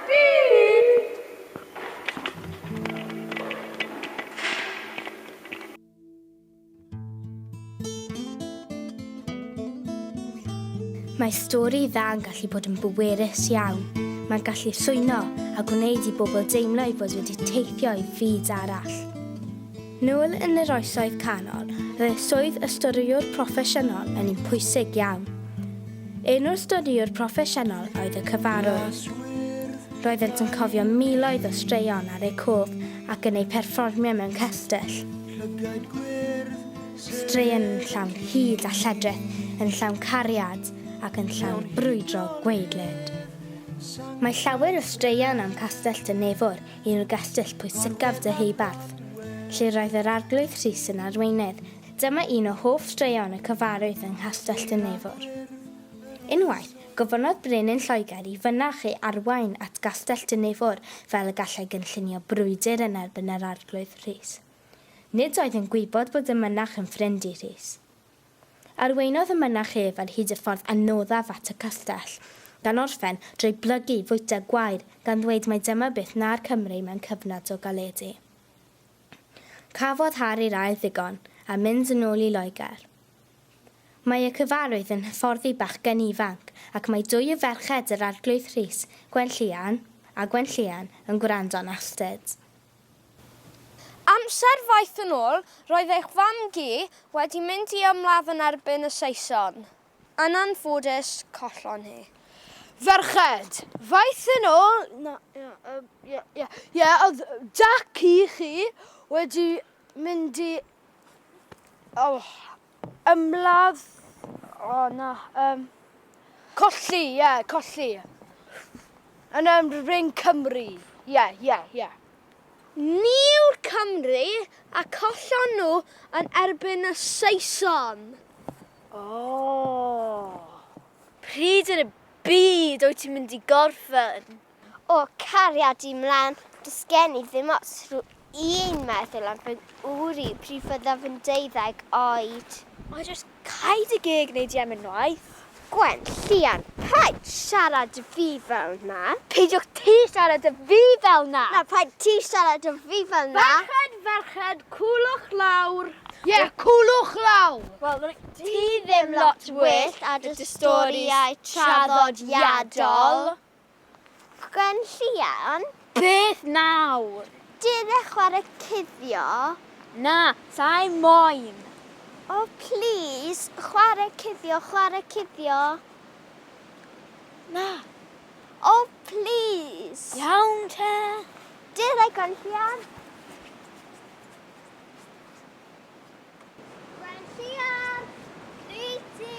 Byd! Mae stori dda yn gallu bod yn bwerus iawn. Mae'n gallu swyno a gwneud i bobl deimlo eu bod wedi teithio i fyd arall. Nôl yn yr Oesoedd Canol, roedd swydd y storïwr proffesiynol yn un pwysig iawn. Enw'r storïwr proffesiynol oedd y cyfarwydd. Roeddent yn cofio miloedd o straeon ar eu cof ac yn eu perfformio mewn cestyll. Straeon yn llawn hud a lledrith, yn llawn cariad ac yn llawn brwydro gwaedlyd. Mae llawer o straeon am Castell Dinefwr, un o gestyll pwysicaf Deheubarth, lle roedd yr Arglwydd Rhys yn arweinydd. Dyma un o hoff straeon y cyfarwydd yng Nghastell Dinefwr. Unwaith, gofynnodd brenin Lloegr i fynach ei arwain at Gastell Dinefwr fel y gallai gynllunio brwydr yn erbyn yr Arglwydd Rhys. Nid oedd yn gwybod bod y mynach yn ffrind i Rhys. Arweinodd y mynach ef ar hyd y ffordd anoddaf at y castell, gan orffen drwy blygu i fwyta gwair gan ddweud mai dyma beth wna'r Cymry mewn cyfnod o galedi. Cafodd Harri'r Ail ddigon, a mynd yn ôl i Loegr. Mae y cyfarwydd yn hyfforddi bachgen ifanc, ac mae dwy o ferched yr Arglwydd Rhys, Gwenllïan a Gwenllïan, yn gwrando'n astud. Amser faith yn ôl, roedd eich fam-gu wedi mynd i ymladd yn erbyn y Saeson. Yn anffodus, collon hi. Ferched, faith yn ôl, na, ie, ie, ie, ie, oedd Jac-ci chi wedi mynd i, oh, ymladd, o oh, na, um, colli, ie, yeah, colli. Yn ymryn Cymru, ie, yeah, ie, yeah, ie. Yeah. Ni yw'r Cymry a collon nhw yn erbyn y Saeson. O! Pryd yn y byd wyt ti'n mynd i gorffen? O, cariad i mlan, does gen i ddim ots rw i'n meddwl am fy ngŵr i pryd fyddaf yn deuddeg oed. O, jyst cau dy geg neu di am unwaith. Gwen, Llian, paid siarad 'da fi fel 'na. Peidiwch ti siarad 'da fi fel 'na! Na, paid ti siarad 'da fi fel 'na! Ferched, ferched, cwlwch lawr! Ie, cwlwch lawr! Wel, ti ddim lot well ar dy storïau traddodiadol. Gwenllian? Beth nawr? Dere chwarae cuddio. Na, sa'i moyn. O plîs, chwarae cuddio, chwarae cuddio. Na. O plîs. Iawn te. Dere Gwenllian. Gwenllian! Dwi ti!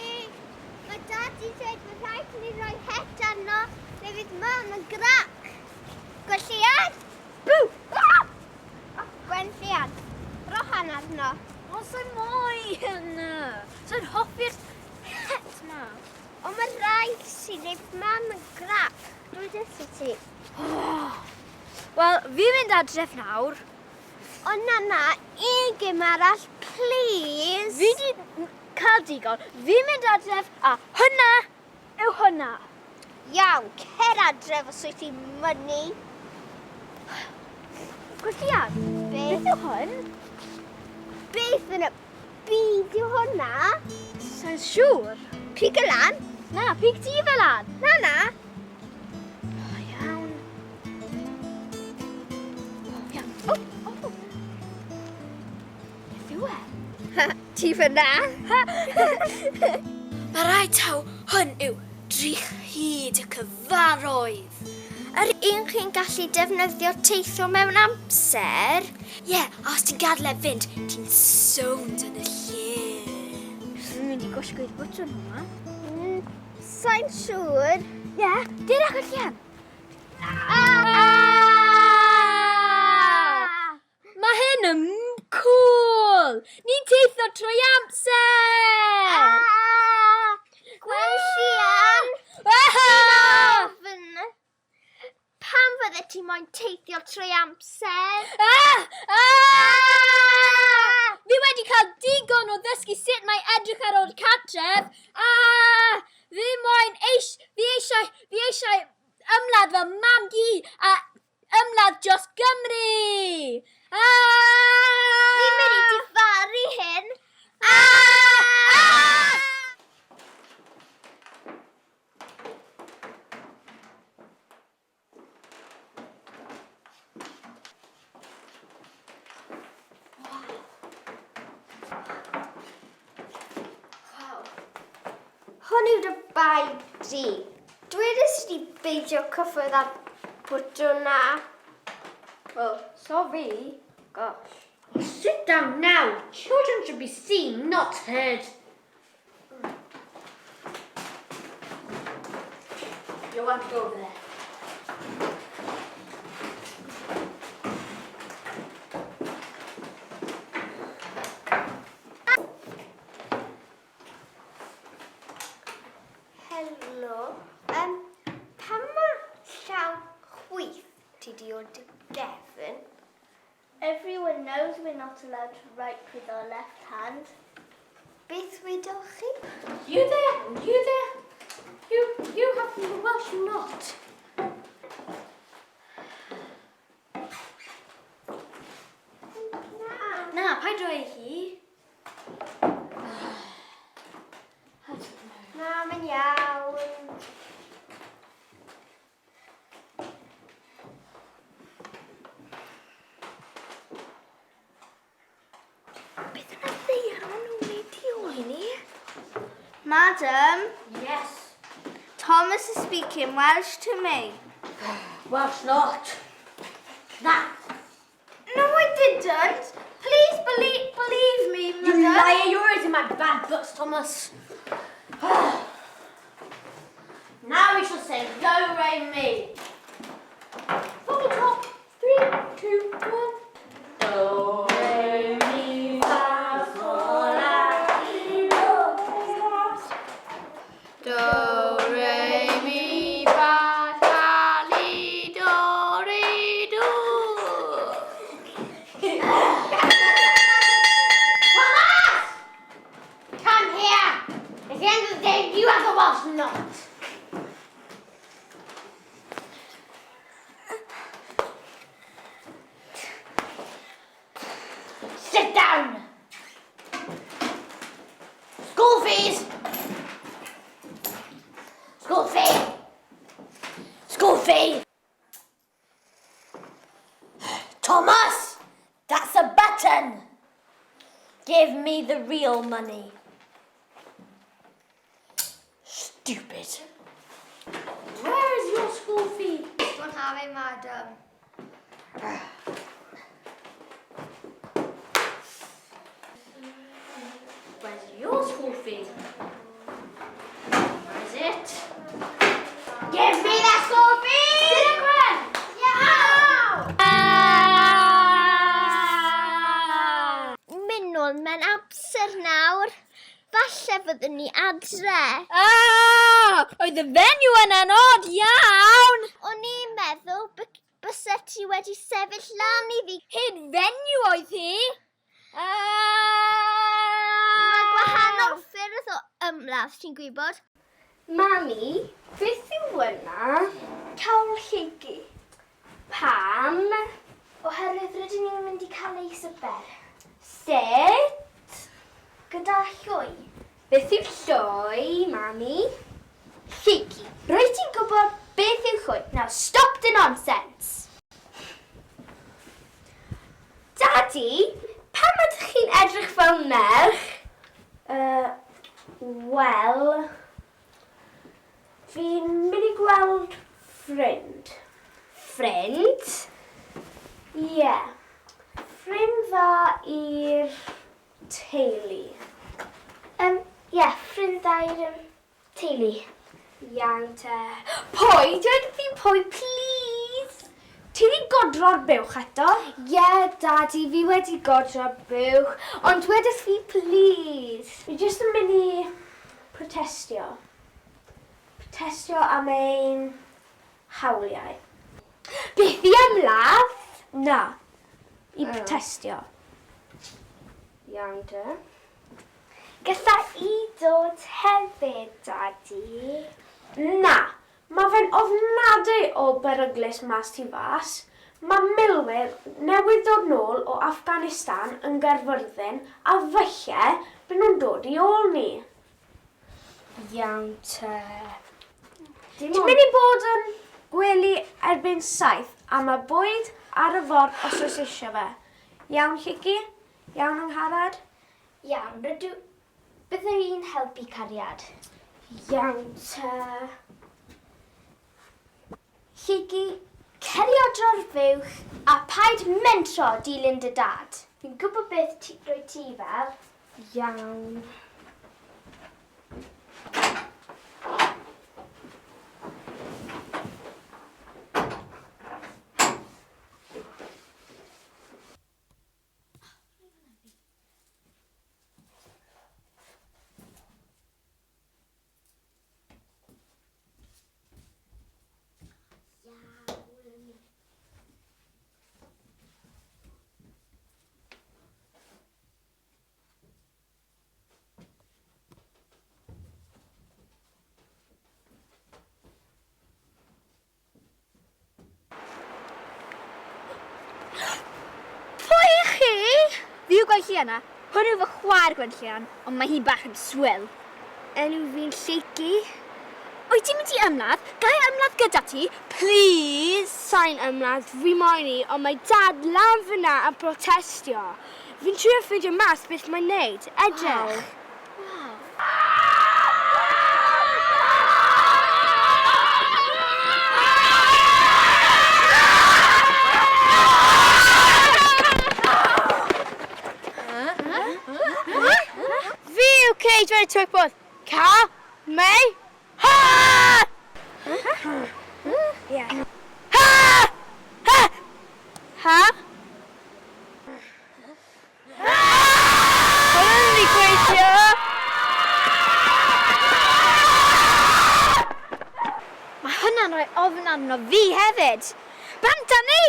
Mae dad di dweud fod rhaid i ni roi het arno neu fydd mam yn grac. Gwenllian! Bw! Ah! Oh, Gwenllian, ro han arno. O, sa'n moyn! Sa'n hoffi'r het ma. O, mae rhaid si neu fydd mam yn grac. Dwi dysgu ti. Oh. Wel, fi'n mynd adref nawr. O na na, un gêm arall, plîs! Fi di cael digon. Fi'n mynd adref a hwnna yw hwnna. Iawn, cer adref os wyt ti'n mynnu. Gwyllian, beth yw hwn? Beth yn y byd yw hwnna? Sa'n siŵr. Pig y lan? Na, pig ti fel lan. Na, na. O, iawn. O, iawn. O, o. Beth yw e? Ti fyna. Mae rhaid taw hwn yw drych hyd y cyfarwydd. Yr un chi'n gallu defnyddio teithio mewn amser? Ie, yeah, a os ti'n gadael e fynd, ti'n sownd yn y lle. Fi'n mynd i gwisgo i'r bwtwn hwnna. Sai'n siŵr. Ie, yeah, dyrach y llian. Mae hyn yn cool! Ni'n teithio trwy amser! Gwenllian! Ti'n ofn? Pam fydde ti moyn teithio trwy amser? Ah! Ah! Fi wedi cael digon o ddysgu sut mae edrych ar ôl cartref. Ah! Fi moyn eis... Fi eisiau... Fi eisiau... ymladd fy mam-gu a ymladd dros Gymru! Aaaa! Ni'n mynd i difaru hyn. Aaaa! Hwn yw dy bai di. Dwedais i ti beidio cyffwrdd â'r bwtwn 'na. Wel, sori. Gosh. Sit down now. Children should be seen, not heard. You want to go over there? Helo. Um, pam mae llaw chwith ti di o dy gefn? Everyone knows we're not allowed to write with our left hand. Beth wedoch chi? You there, you there. You, you have the Welsh not. Na, paid rhoi hi. Na, mae'n iawn. Beth yn y ddaear maen nhw'n wneud tu ôl i ni? Madam, Yes. Thomas is speaking Welsh to me. Welsh not. That. No, I didn't. Please believe, believe me, You madam. liar, you're always in my bad books, Thomas. Now we shall say do, re, mi. From the top, 3, 2, 1. Do, re, mi, fa, sol, la, ti, do. Do, re, mi, fa, la, li, do, re, do. Thomas! Come here! At the end of the day, you have the Welsh not. Sit down! School fees! School fee! School fee! Thomas! That's a button! Give me the real money. Stupid. Where is your school fee? Don't have it, madam. Where's your school fee? Where is it? Give me that school fee! Yeah! Ah! Mynd nôl mewn amser nawr. Falle fyddwn ni adre. Ah! Oedd y fenyw yna'n od iawn! O'n i'n meddwl byset ti wedi sefyll lan i fi. Hen fenyw oedd hi! Ah! Mae gwahanol ffyrdd o ymladd, ti'n gwybod. Mami, beth yw hwnna? Cawl lleucu. Pam? Oherwydd rydyn ni'n mynd i cael ei swper. Sut? Gyda llwy. Beth yw llwy, mami? Lleucu. Rwyt ti'n gwybod beth yw llwy. Now stop the nonsense. Daddy, pam ydych chi'n edrych fel merch? Wel, fi'n mynd i gweld ffrind. Ffrind? Ie. Yeah. Ffrind dda i'r teulu. Ie, yeah, ffrind dda i'r teulu. Iawn te. Pwy? Dweud fi pwy, please! Ti wedi godro'r buwch eto? Ie, yeah, Daddy, fi wedi godro'r buwch, ond dwedais fi please. Fi jyst yn mynd i protestio. Protestio am ein hawliau. Beth i ymladd? Na, i protestio. Iawn te. Galla i dod hefyd, Daddy. Na, mae fe'n ofnadwy. ofnadwy o beryglus mas tu fas. Mae milwyr newydd dod nôl o Afghanistan yn Gaerfyrddin a falle byd nhw'n dod i ôl ni. Iawn te. Ti'n mynd i bod yn gwely erbyn 7 a mae bwyd ar y ford os oes eisiau fe. Iawn, Lleucu? Iawn, Angharad? Iawn, rydw... Bydda i'n helpu cariad. Iawn te. Lleucu, cerio dro'r fuwch a paid mentro dilyn dy dad. Fi'n gwybod beth ti, rwyt ti fel. Iawn. Pwy ych chi? Fi yw Gwenllian a hwn yw fy chwaer Gwenllian, ond mae hi bach yn swil. Enw fi'n Lleucu. Wyt ti'n mynd i ymladd? Ga i ymladd gyda ti? Please? Sai'n ymladd, fi moyn i, ond mae dad lan fyna yn protestio. Fi'n trio ffeindio mas beth mae'n neud. Edrych. Fi yw Cage wedi Twybodd. Ca, mei, ha! Yeah. Ha! Ha! Ha? Hwnna'n mynd i gweithio! Mae hwnna'n rhoi ofn arno fi hefyd. Bant â ni!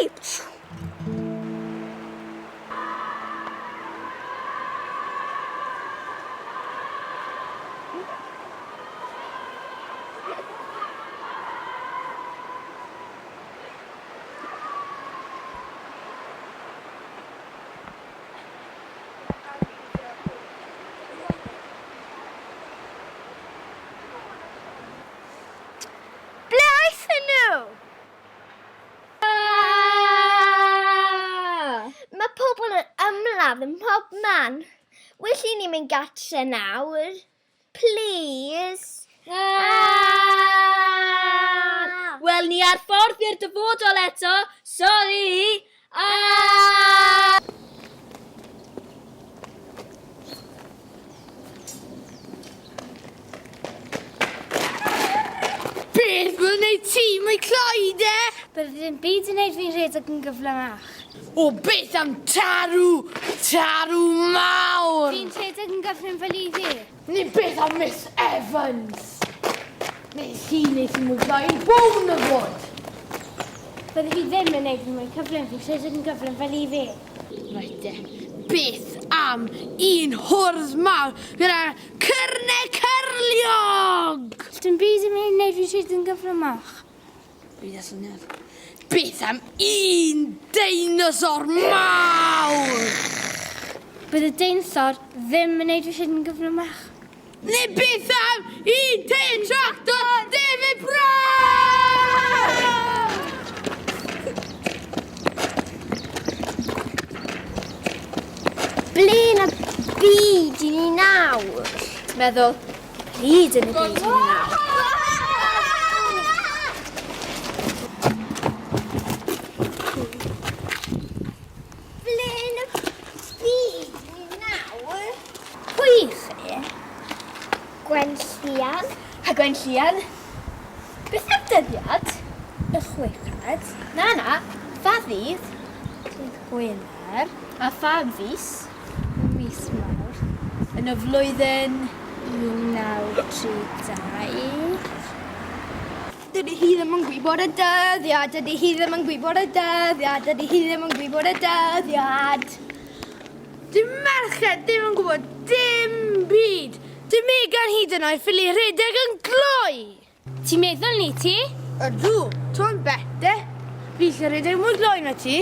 Ble aethon nhw? Mae pobl yn ymladd ym mhob man. Well i ni mynd gatre nawr. Please. Wel, ni ar ffordd i'r dyfodol eto. Sorry! Ah! Beth mae'n gwneud ti mwy cloi de? Bydde ddim byd yn neud fi'n rhedeg yn gyflymach. O, beth am tarw! Tarw mawr! Fi'n rhedeg yn gyflym fel i fi. Neu beth am Miss Evans? Neu hi wneud ti mwy cloi yn bwn y fod? Bydde fi ddim yn neud fi mwy cyflym, fi'n rhedeg yn gyflym fel i fi. Reit de, beth am un hwrdd mawr gyda cyrnau cyrliog? Dim byd yn mynd i neud fi'n rhedeg yn gyflymach. Beth y syniad? Beth am un deinosor mawr? Bydd y deinosor ddim yn neud fi rhedeg yn gyflymach. Neu beth am un ten tractor David Brown? Ble yn y byd i ni nawr? Ti'n meddwl, pryd yn y byd i ni nawr? Ble yn y byd i ni nawr? Pwy i chi? Gwenllian. A Gwenllian? Beth yw'r dyddiad? Y chweched. Na, na, fa ddydd. Dydd Gwener. A pha fis? Mis Mawrth. Yn y flwyddyn... 1932. Dydy hi ddim yn gwybod y dyddiad, dydy hi ddim yn gwybod y dyddiad, dydy hi ddim yn gwybod y dyddiad. Dim merched ddim yn gwybod dim byd. Dim Megan hyd yn oed ffili rhedeg yn gloi. Ti'n meddwl ni ti? Ydw, To'n bete. Fi eisiau rhedeg mwy gloi na ti.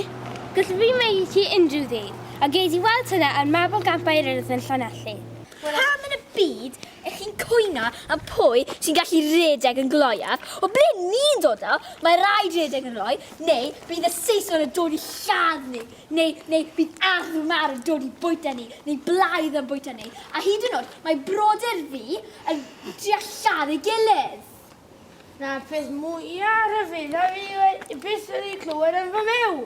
Gall fi wneud i ti unrhyw ddydd, a gei di weld hynna ar Mabolgampau'r Urdd yn Llanelli. Pam yn y byd ych chi'n cwyno am pwy sy'n gallu rhedeg yn gloiaf? O ble ni'n dod o, mae rhaid rhedeg yn gloi, neu bydd y Saeson yn dod i lladd ni, neu, neu bydd ardd mawr yn dod i bwyta ni, neu blaidd yn bwyta ni, a hyd yn oed mae brodyr fi yn trio lladd ei gilydd. Na'r peth mwya rhyfedda fi we- byth wedi clywed yn fy myw.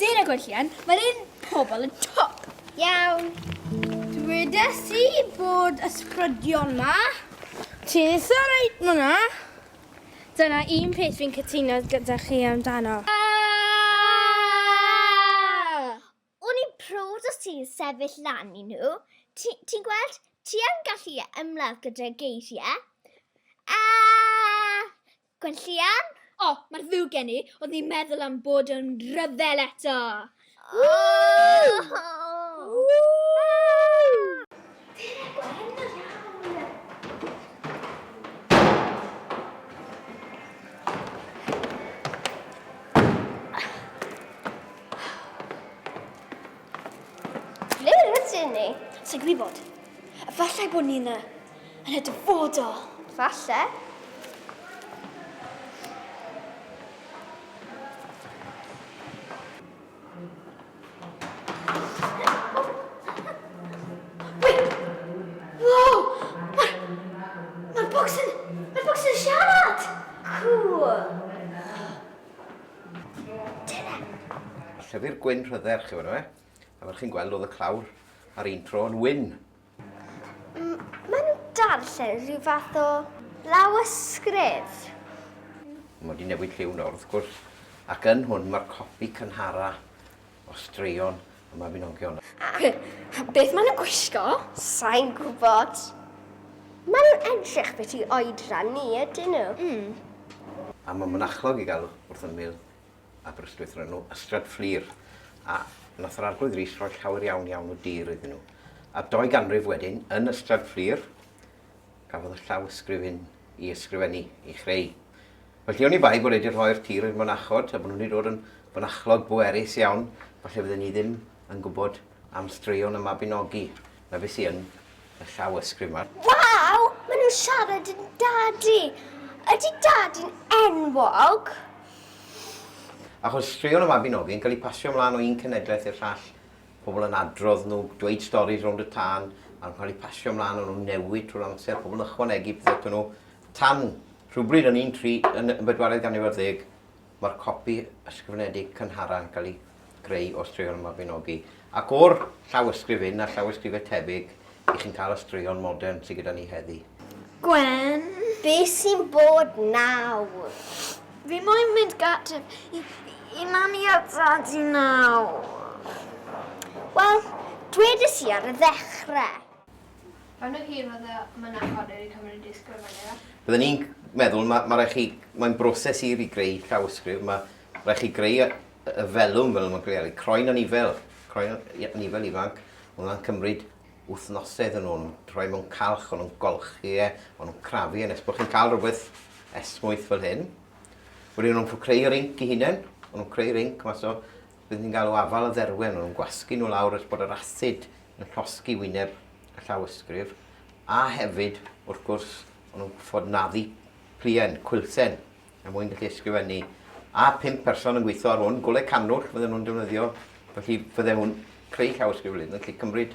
Dyna Gwenllian, mae'r un pobl yn top. Iawn. Dwedes i bod ysbrydion 'ma. Ti'n eitha reit ma' 'na. Dyna un peth fi'n cytuno gyda chi amdano. O'n i'n prowd os ti'n sefyll lan i nhw. Ti'n ti gweld, ti yn gallu ymladd gyda geiriau. A Gwenllian? O, mae'r ddw gen i, oedd ni'n meddwl am bod yn rhyfel eto. Oh! Ble rydyn ni? Sa'n gwybod. Efallai bod ni'n y, yn y dyfodol. Falle. Wow! Mae'r ma bocs yn... Mae'r bocs yn siarad! Cool. Llyfr gwyn Rhydderch yw enw e. A fel chi'n gweld oedd y clawr ar un tro yn wyn. Maen nhw'n darllen rhyw fath o lawysgrif. Mae wedi newid lliw nawr wrth gwrs. Ac yn hwn mae'r copi cynhara o straeon y Mabinogion. Beth maen nhw'n gwisgo? Sa'n gwybod. Maen nhw'n edrych beth i oedran ni, ydyn nhw? Mm. A mae mynachlog i gael wrth ymyl Aberystwyth o'r enw Ystrad Fflur. A nath yr Arglwydd Rees rhoi llawer iawn iawn o dir iddyn nhw. A doi ganrif wedyn, yn Ystrad Fflur, gafodd y llaw ysgrif hyn i ysgrifennu, i chreu. Felly oni bai bod e wedi rhoi'r tir i'r mynachod a bod nhw wedi dod yn fynachlog bwerus iawn, falle fydden ni ddim yn gwybod am straeon y Mabinogi na beth sy yn y llaw ysgrif yma. Waw! Maen nhw'n siarad yn dadi! Ydy dadi'n enwog? Achos straeon y Mabinogi yn cael eu pasio ymlaen o un cenedlaeth i'r llall, pobl yn adrodd nhw, dweud storis rownd y tân, a nhw'n cael eu pasio ymlaen, o'n nhw'n newid trwy'r amser, pobl yn ychwanegu pethau atyn nhw, tan rhywbryd yn un tri, yn y bedwaredd ganrif ar ddeg, mae'r copi ysgrifenedig cynhara yn cael ei greu o straeon y Mabinogi. Ac o'r llawysgrif hyn a llawysgrifau tebyg, i chi'n cael y straeon modern sydd gyda ni heddi. Gwen. Be sy'n bod nawr? Fi moyn mynd gartref i, i mami a dadi nawr. Wel, dwedes i ar y ddechrau. Faint o hir fydde mynachod wedi cymryd i ysgrifennu fe? Byddwn ni'n meddwl, mae, ma raid chi, mae'n broses hir i greu llawysgrif, mae raid chi greu y, y felwm fel mae'n cael ei croen anifel, croen anifel ifanc, mae hwnna'n cymryd wythnosau iddyn nhw, nhw'n rhoi mewn calch, o'n nhw'n golchi e, o'n nhw'n crafu e, nes bod chi'n cael rhywbeth esmwyth fel hyn. Wedyn o'n nhw'n creu yr inc i hunain, o'n nhw'n creu'r inc mas o, beth ni'n galw afal y dderwen, o'n nhw'n gwasgu nhw lawr nes bod yr asid yn llosgi wyneb y llawysgrif, a hefyd, wrth gwrs, o'n nhw'n fod naddu pluen, cwilsen, er mwyn gallu ysgrifennu. A phump person yn gweithio ar hwn, golau cannwll fydden nhw'n defnyddio, felly fydde hwn, creu llawysgrif fel hyn, yn gallu cymryd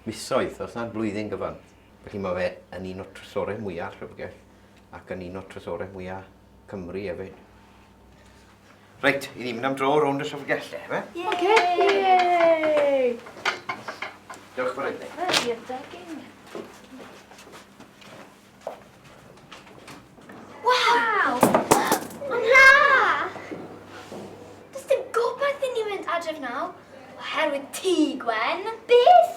misoedd, os nad blwyddyn gyfan. Felly mae fe yn un o'r trysorau mwyaf llyfrgell ac yn un o'r trysorau mwyaf Cymru hefyd. Reit, i ni'n mynd am dro rownd y llyfrgell, e, fe? Oce! Yay! Diolch fawr i chi. Waw! O na! Does dim gobaith i ni fynd adref nawr, oherwydd ti, Gwen. Beth?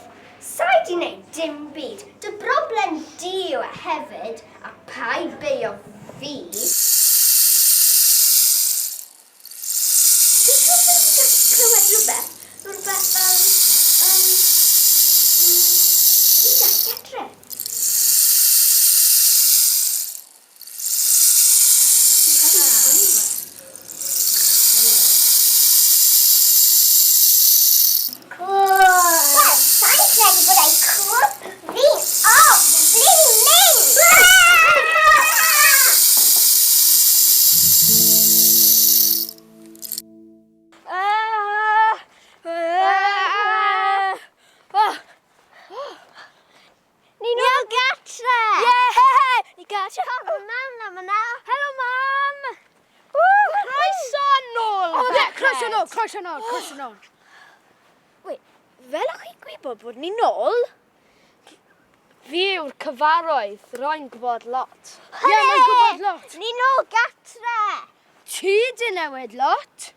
Sai di wneud dim byd. Dy broblem di yw e hefyd, a paid beio fi. Dwi'n siŵr bod ti'n gallu clywed rhywbeth, rhywbeth fel, um, hyd a lledrith. nôl, croeso nôl, croeso nôl. Wait, fel o'ch chi'n gwybod bod ni nôl? Fi yw'r cyfarwydd, rwy'n gwybod lot. Ie, mae'n gwybod lot. Ni nôl gatre! Ti di newid lot.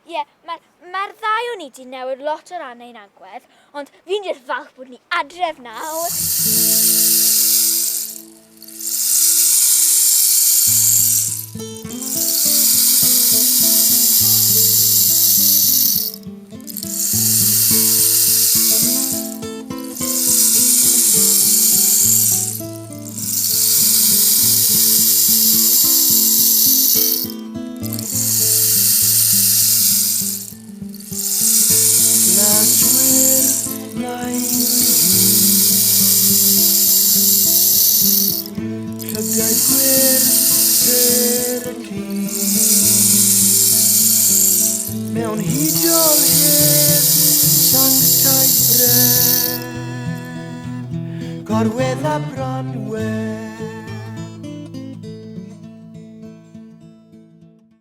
Ie, yeah, mae'r ma ddau o'n i di newid lot o ran ein agwedd, ond fi'n jyst falch bod ni adref nawr. Glaswyr blaen Llygaid gwyrdd ser y cyd Mewn hudol hedd sanctaidd bren Gorwedd a bron wen.